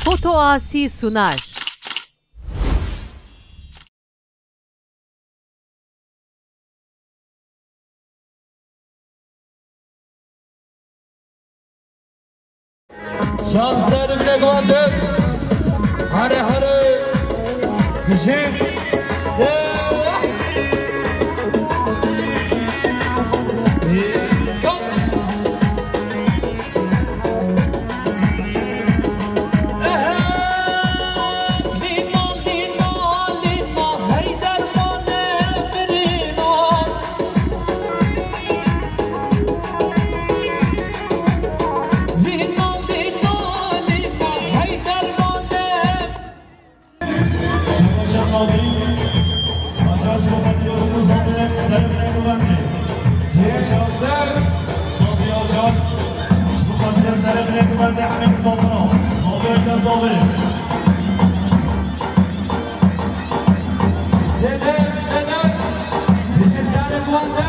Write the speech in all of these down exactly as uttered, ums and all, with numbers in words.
Fotoasî Sunar. Şanslar bile guandet. Hare hare. Bijî. Şebaşa Sabî, Acar ji bo xatirê xwe Sabî serê bine guvendê. Şebaşa Sabî Acar, ji bo xatirê serê bine guvendê, hemî misafira. Sabî Acar Sabî. Dede, dede, bijî serê guvendê.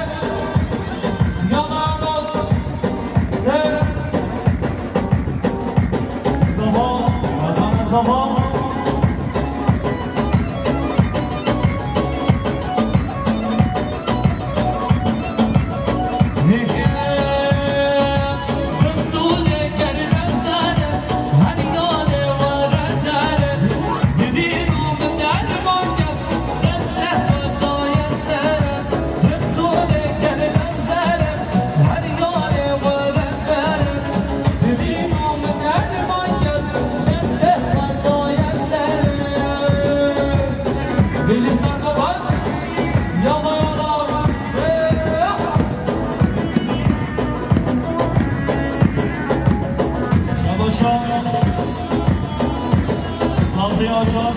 Sabri Acar,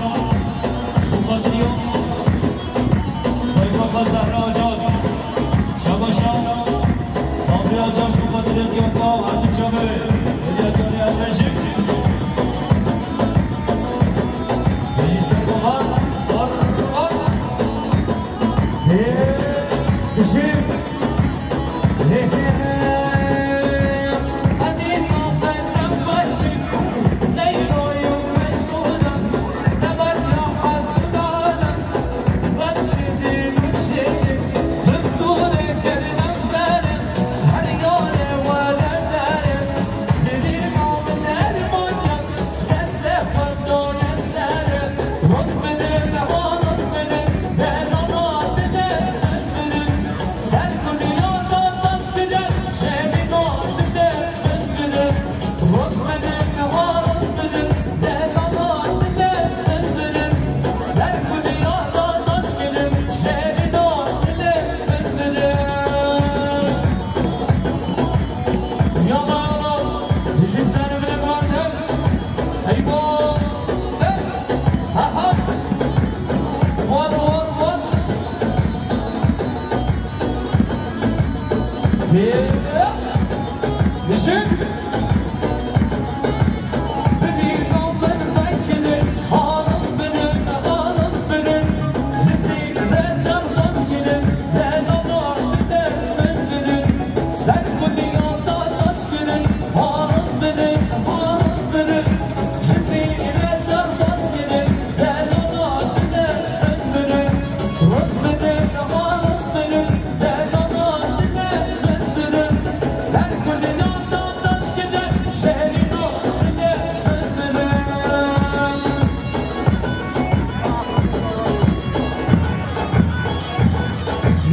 Mukaddiyum, Baybaka Zahra Acar, Şabaşa, Sabri Acar, Mukaddiyum, Yaka, Hadi Çabe, Hadi Çabe, Ermeşik. Reis Erdoğan, var, var. He, işim.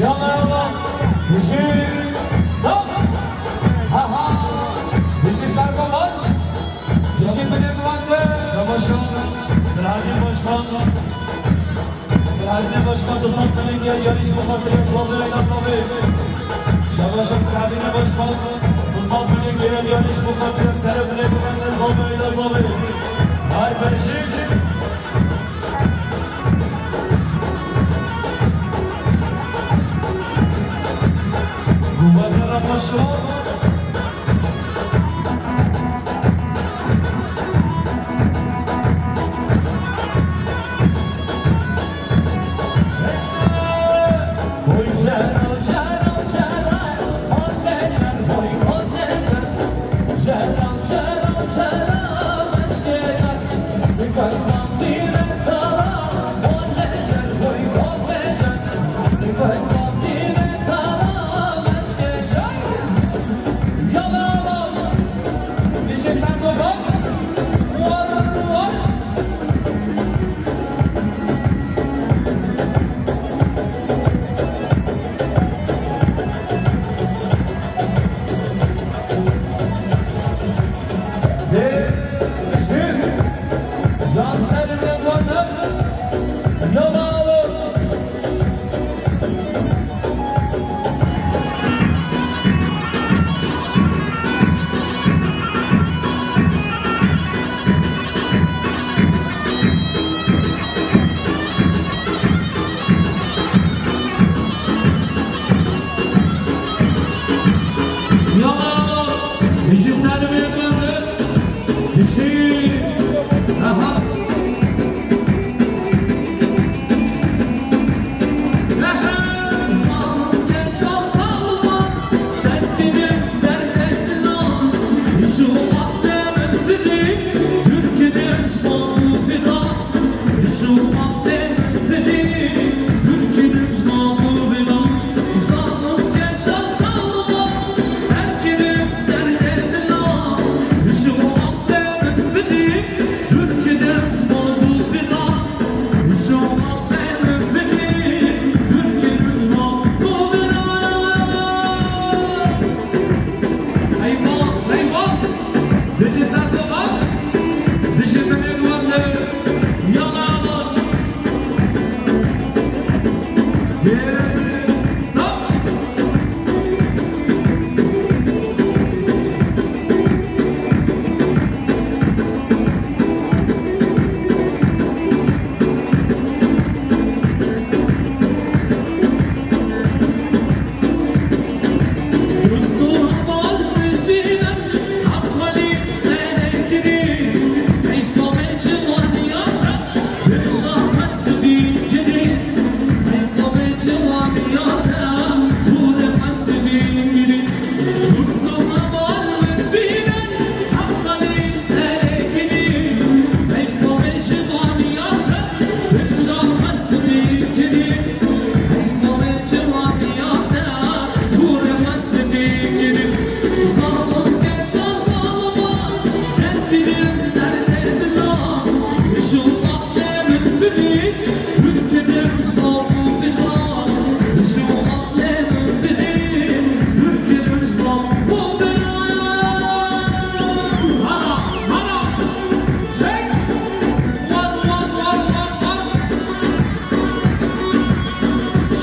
Yalla, yalla. Bijî. Hop. Aha. Bijî Serkovan. Bijî Binê Miwende. Şabaşa. Selahattin Başkan. Selahattin Başkan, tu sed milyon gel yarış bu xatirê Zabê Leyla Zabê. Şabaşa Selahattin Başkan, tu sed milyon gel yarış bu xatirê Serê Binê Miwende Zabê Leyla Zabê. Her beşik. Guvatera maşallah.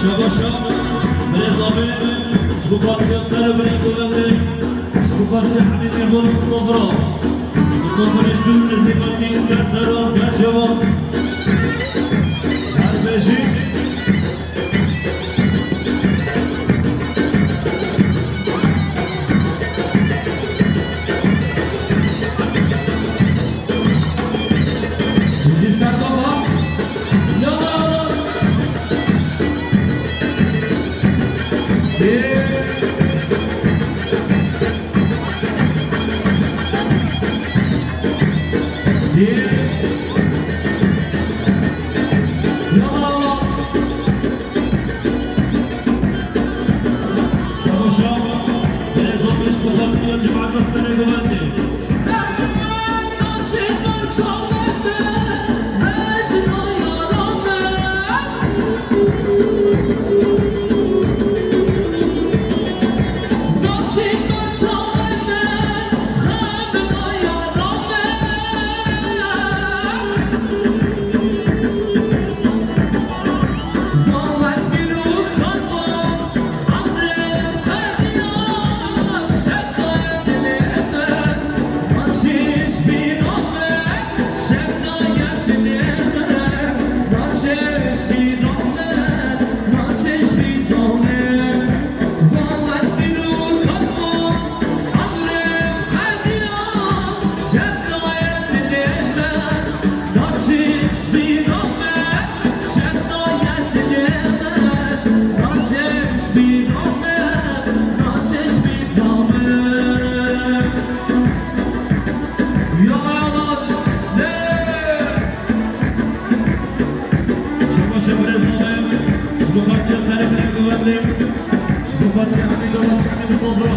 Şebaşa, birêz Amê, ji bo xatiriya serê birê Gulandê, ji bo xatiriya hemî mêvan û misafira. Misafirê ji dûr û nêzîkatî ser ser û ser çavan. Her bêjî. Ji ser baba. Yala, yala. Ê. Ê. Yala, yala. Temaşa, belê zor beş kupa milyon cemaat serê Gulandê. Şebaşê birêz Amê, ji bo xatiriya serê birê Gulandê, ji bo xatiriya hemî dolan, hemî misafira.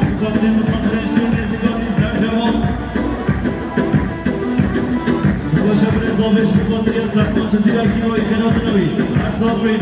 Ji bo xatiriya misafirê ji dûr nêzîkatî ser çavan. Şebaşê birêz Amê, ji bo xatiriya sermançe zîrakî wî, xênatina wî. Her sal wî.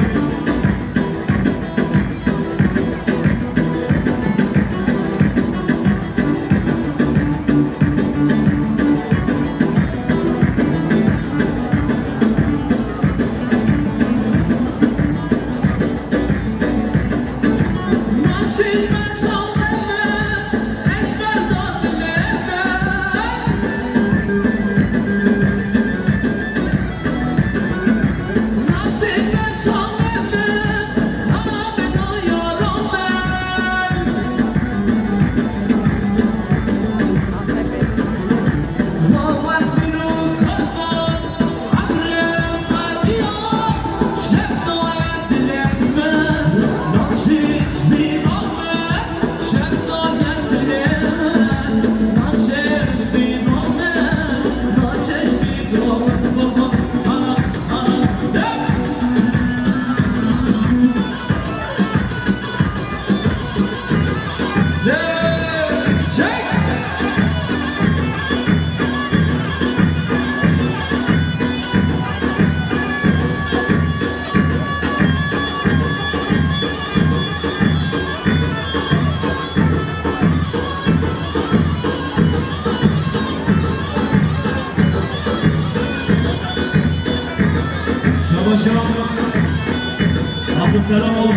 Selam olsun.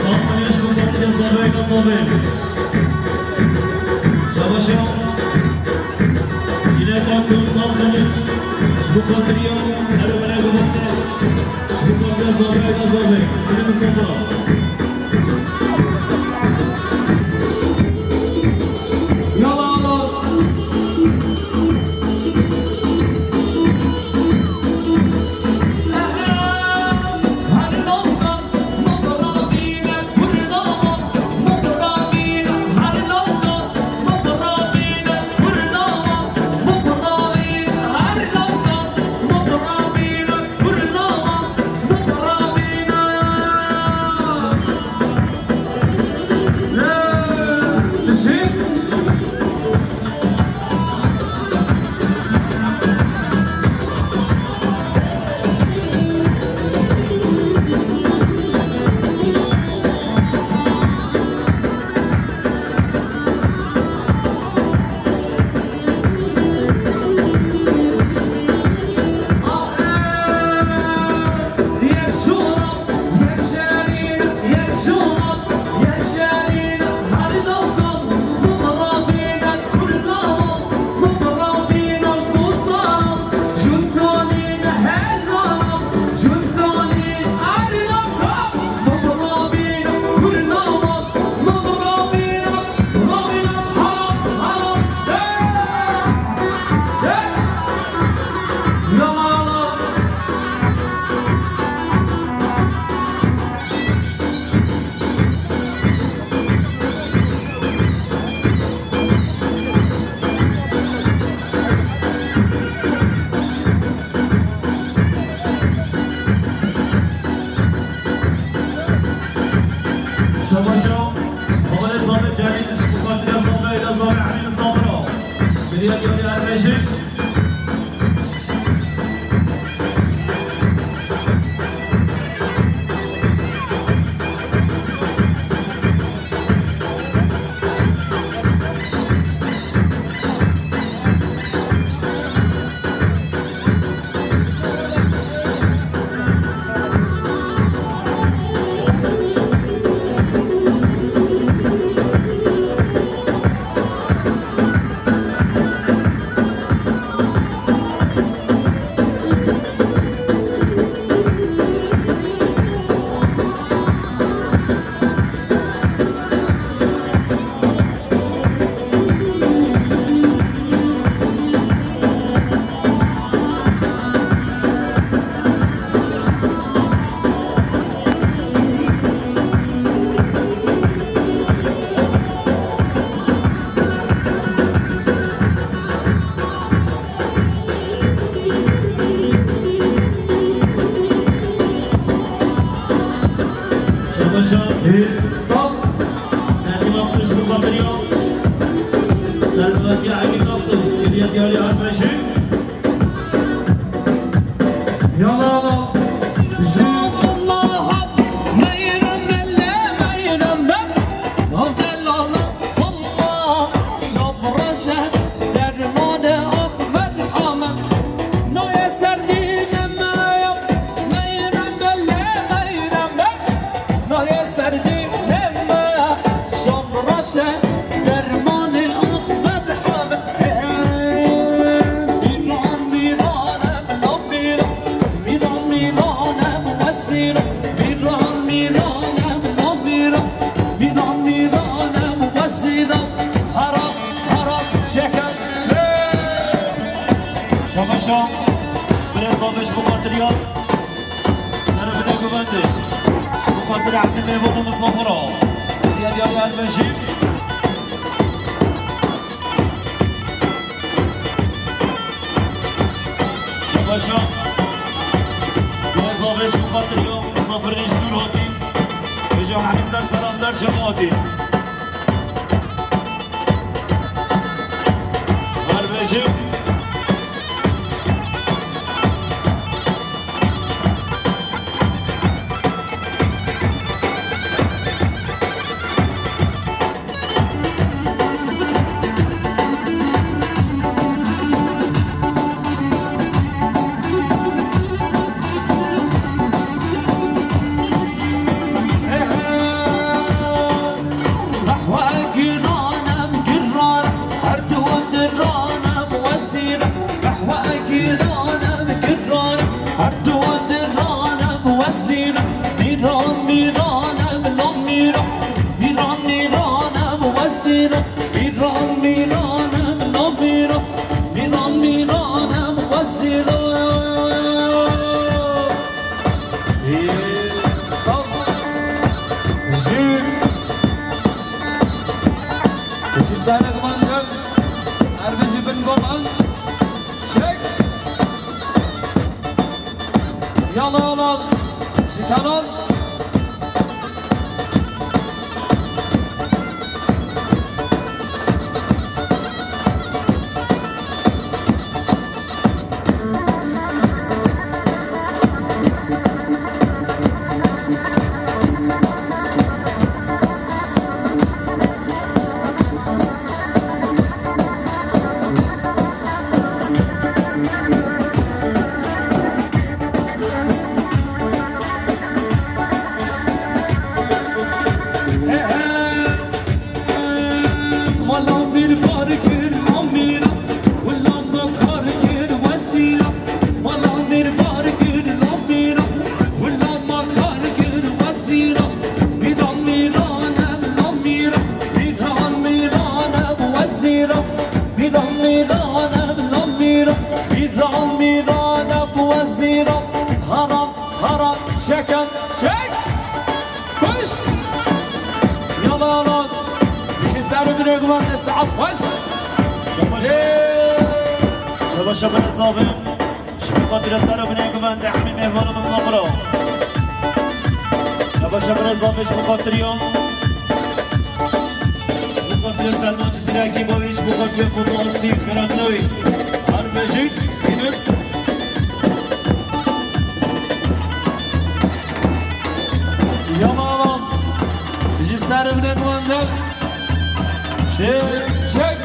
Sağ olun, yaşlı uzattık, yazar, yazar. Şabaşa. Yine kalktım, sağ olun. Bu kadar yol. Selam aleyküm. Bu kadar yazar, yazar. Hadi bir sabah. Yalla, yalla. Şabaşa, Havale Zabe Celil, bu katile Zabe, Ela Zabe, Halil Zabe. Geriye geliyor Ermeşik. Şabaşa. Top. Derdim atmış bu batırıyor. Derdim atıyor, Agit Aktu. Geriye diğer yaklaşık. Yala yala. Şabaşa, birêz Zabe ji bo xatiriya. Sere bide guvendê. Ji bo xatira hemî mêvan û misafira. Diya diya diya Ermeşî. Şabaşa. Birêz Zabe ji bo xatiriya. Misafirên ji dûr hatî. Bêje hemî ser sera ser cem hatî. Her bêjim. Çek. Yala, yala. Şikalan. Mala mîr bar kir amîra, wila me kar kir wezîra. Mala mîr bar kir amîra, wila me kar kir wezîra. Mîran mîran ev amîra, mîran mîran ev wezîra. Mîran mîran ev amîra, mîran mîran ev wezîra. Haram haram çeken çek. Kuş! Yala yala. Ji ser û binê guvan de saet xweş. Şabaş. Ê! Şabaş, şabaş, zavê. Ji bo xatirê ser û binê guvan de hemî mêvan û misafira. Şabaş, şabaş, zavê, ji bo xatirê. Ji bo xatirê Selman Cizîrekî bavê, ji bo xatirê Fotosî Xeratnawî. Her bejî, Yunus. Yalan. Ji ser binê guvan de. Çek, çek.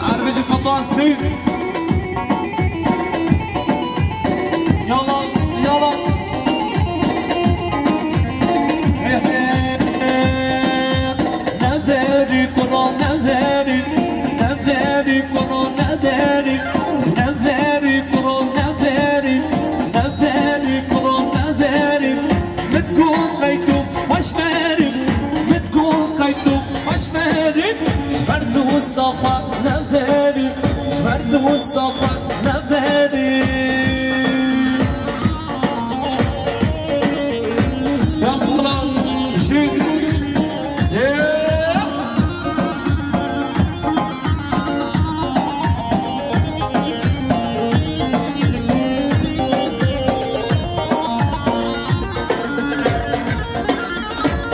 Erbeci Fetasi. Yalan, yalan. He, he. Neverî kuro, neverî, neverî kuro, neverî, neverî kuro, neverî, neverî kuro, neverî. Mitku qeytu xweş berî, mitku qeytu xweş berî. Ji ber dosta xwe neverî, ji ber dosta xwe neverî. Ya Xudan, şî-, ê!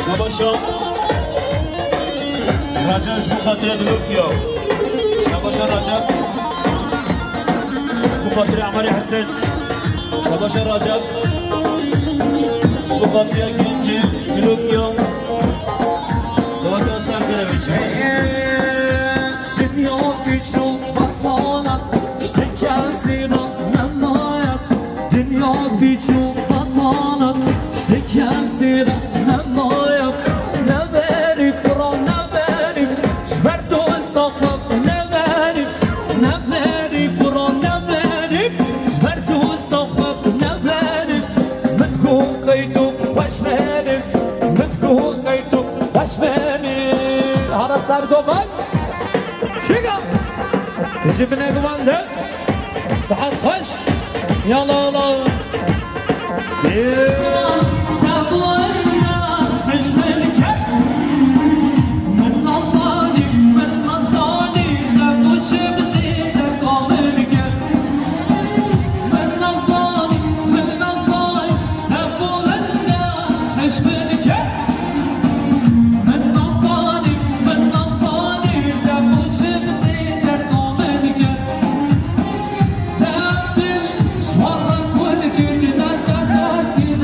Şabaşa. Recep ji bo xatirê Dilokya. Şabaşa Recep. Ji bo xatirê Emerê Hesen. Şabaşa Recep. Ji bo xatirê gencê Dilokya. Dilokya ser kerevê. Dinya pîç û betalan, ji kesî re nemaye. Dinya pîç û betalan, ji kesî re nemaye. Neverî kuro neverî, ji ber dosta xwe neverî. Neverî kuro neverî, ji ber dosta xwe neverî. Mitku qeytu xweş berî, mitku qeytu xweş berî. Hara ser govan. Şiga. Ji binê guvan de. Saet xweş. Yala yala. Min nazanî, min nazanî, te bo çi bi zêde qamin kir. Derdin ji wan re kun kir, ne te derdin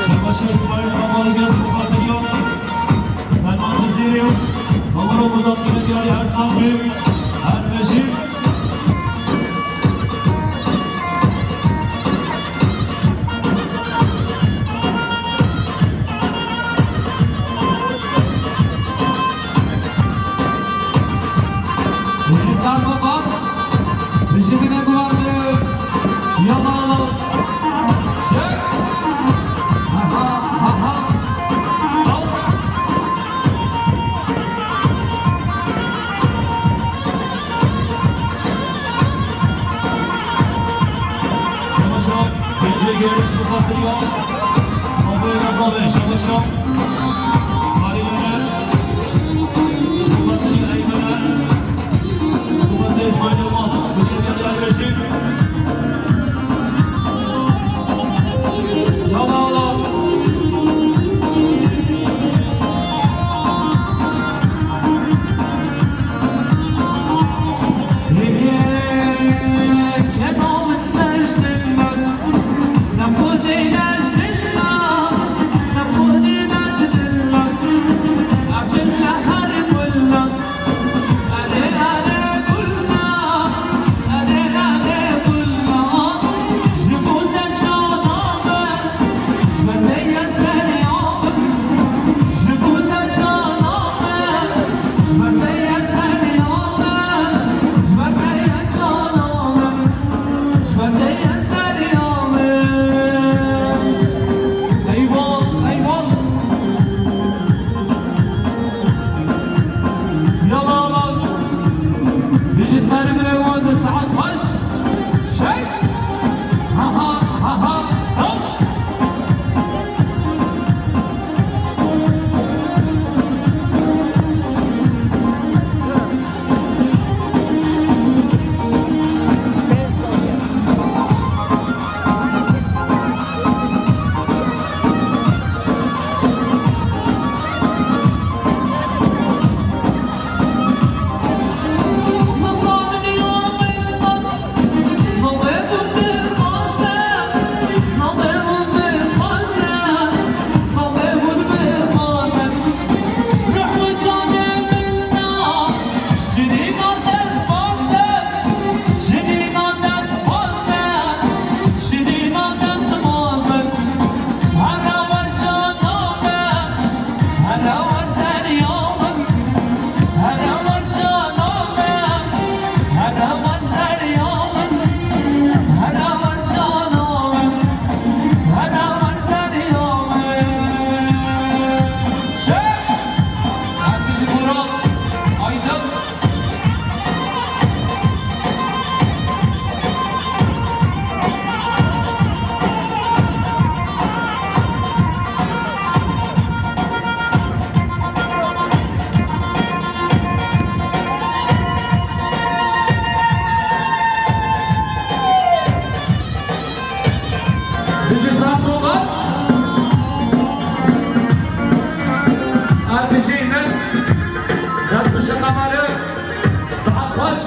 Şabaş İsmail Kamal Göz Mufatiriyo. Ferman Cizîrî. Hamuro muzafire diyarî her sabrî. Her beşî. Hêsan Baba, bijî bine guhar de. Yala, yala. Çek. Aha, aha. Al. Şabaşa, pêncê gêrîş bi xatirî ya. Xwedê Reza be, şabaşa. Halî Mehmet, bi xatirî Eymene. Bi xatirî Îsmaîl Yilmaz, bi xatirî Diyarbekir. Yala, yala. Yala, yala. Bijî serê min ê wan de saet baş. Çek. Ha, ha, ha, ha. Hop. Bijî Sandroga. Ev bijî Înes. Dest bi şeqa male. Saet xweş.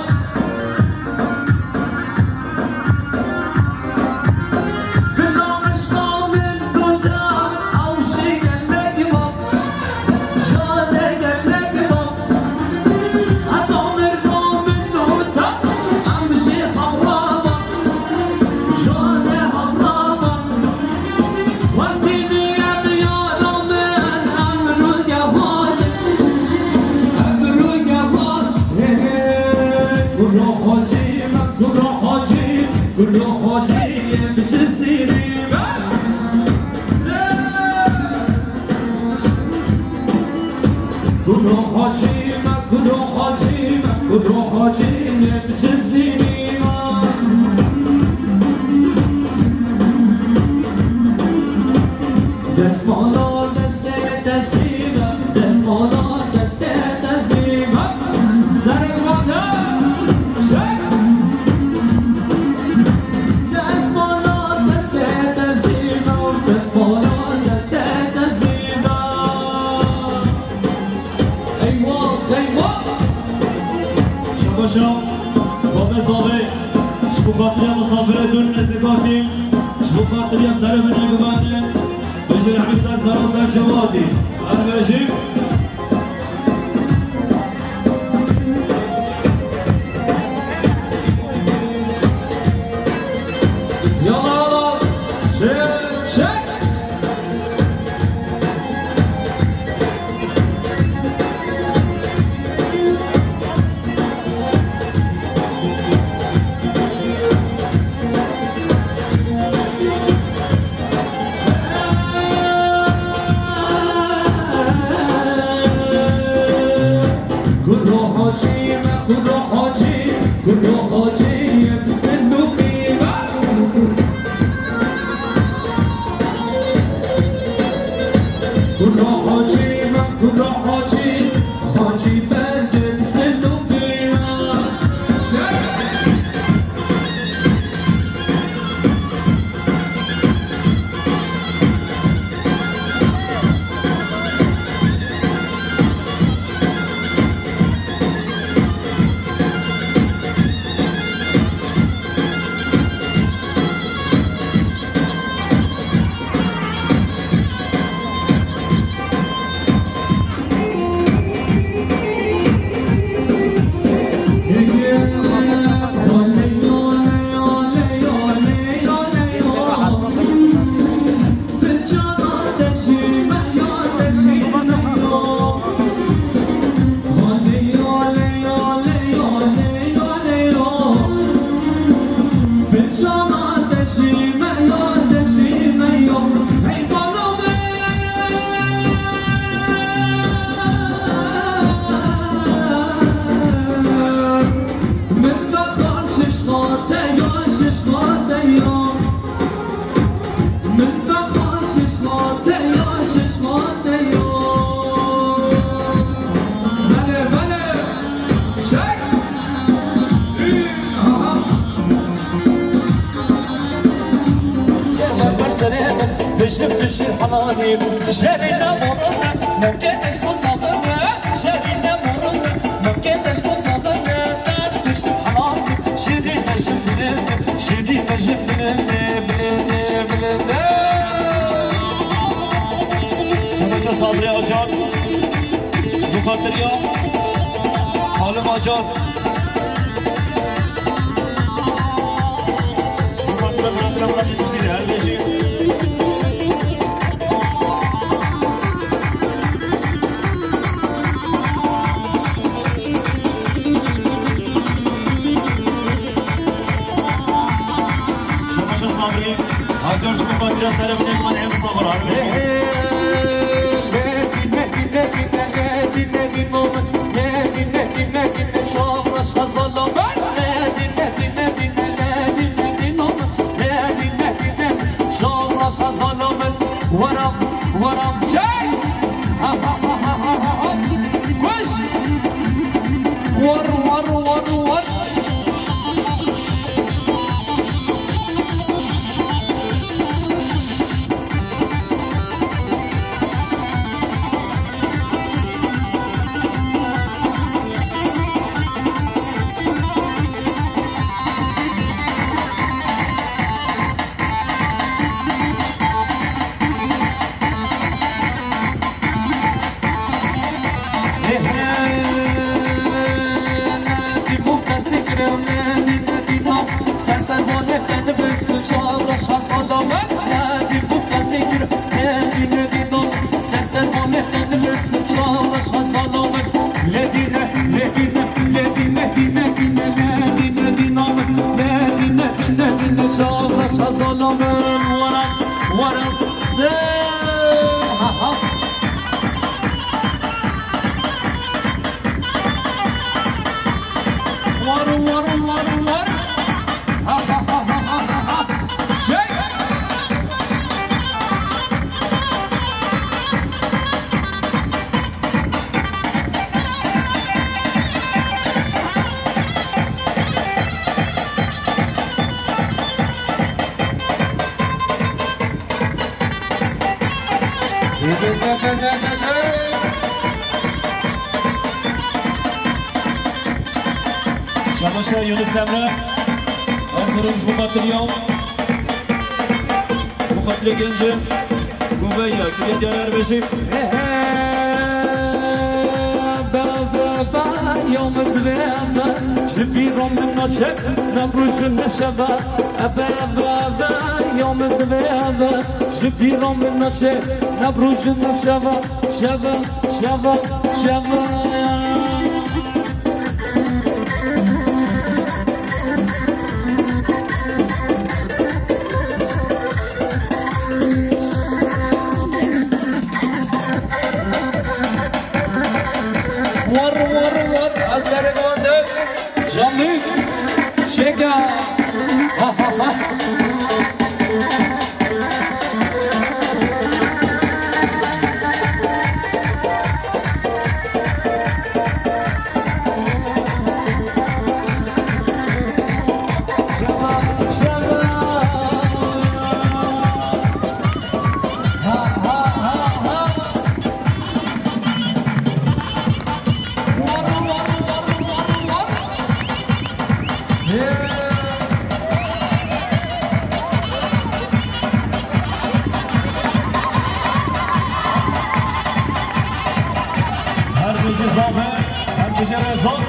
Firedûn Nesikatî, ji bo xatiriya serê min ê bibane, bijî rehmî ser sera ser cewatî. Her bijî. Yala, yala. Çek, çek. Kuro Hacî me, Kuro Hacî, Kuro Hacî ye bi send û qîmet. Kuro Hacî me, Kuro Hacî, Hacî bende bi send û qîmet. Çek! Min vexan şişxate ya, şişxate ya. Min vexan şişxate ya, şişxate ya. Bele, bele. Çek. Ü, ha, ha. Ber serê min, bijim tu şîr helalî, jerê ne morû, mevkê te ji bo zafin e. Şerî ne morû, mevkê te ji bo zafin e, dest pişt helal, şirî te ji bilind, şirî te ji bilind, bilind, bilind. Mehmet Sabri Acar, bu xatiriya Halim Acar. Murat, Murat, Murat, Murat, Murat, Murat, Murat. Şamaşa Sabri, Acar şu xatira serê min ê, min ê sabir, harbi. Hey, hey, Medîn, Medîn, Medîn, Medîn, Medîn, Medîn, Medîn, Medîn, Medîn, Medîn, Şamraş Xezala. Medîn, Medîn, Medîn, Medîn, Medîn, Medîn, Medîn, Medîn, Şamraş Xezala min. Wara, wara, çek! Ha, ha, ha. Koş! War, war, war, war. War, war, war, war. Ha, ha, ha. Çek. Şabaşlar Yunus Emre. Muqatiliyam. Muqatilê gencê. Guveya, kiriye diyar Erbêjî. He he. Be, be, be, ya min divê be. Ji bîra min naçe, ne roj û ne şeve. E be, be, be, ya min divê be. Ji bîra min naçe, ne roj û ne şeve. Şeve, şeve, şeve. War, war, war, eserek wande. Jean-Luc, şeka. Ha, ha, ha. Her bijî zave, her bijî rezon,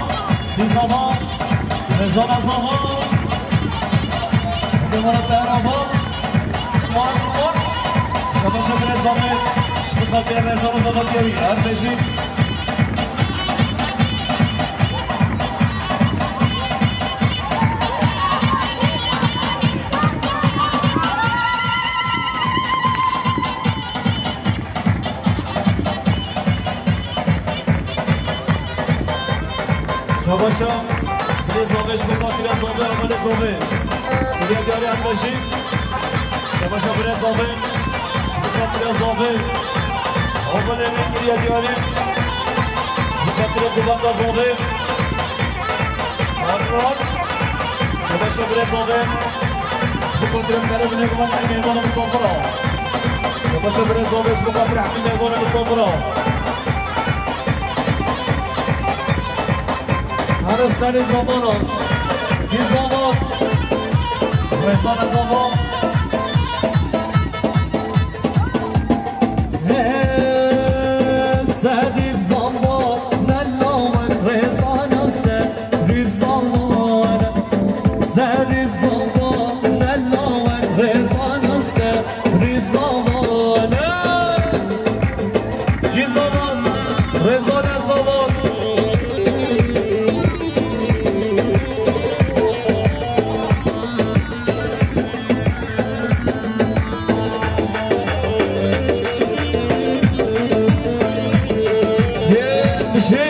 bijî zava, rezona zava. Hadi bana terava. Şabaş, şabaş, rezon. Şabaş, rezon, rezon, her bijî. Şabaşa, bilê zave ji bo xatira zave, amelê zave. Kiriye diyarî em de jî. Şabaşa bilê zave, ji bo xatira zave. Amelê min kiriye diyarî. Ji bo xatira guvenda zave. Şabaşa bilê zave. Ji bo xatira serê binê guvan em mêvana misafira. Şabaşa bilê zave, ji bo xatira em mêvana misafira. Hare serê zavana, kî zava, rezana zava. He, serî zava, ne lawan rezana serî zava. Serî zava, ne lawan rezana serî zava. Kî zavan, rezane zavan. Yê, dişê.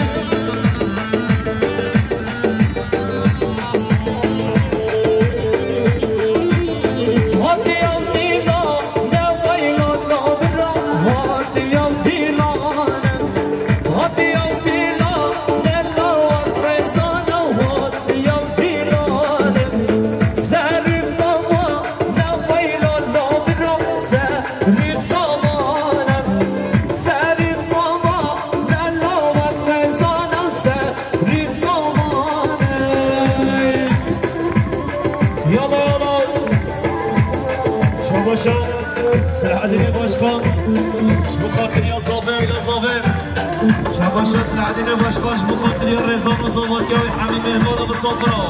Yala, yala. Şabaşa Selahaddinê Başkan, ji bo xatiriya zave, êla zave. Şabaşa Selahaddinê Başkan, ji bo xatiriya rêzan û zavatiya wê hemî mêhmana misafira.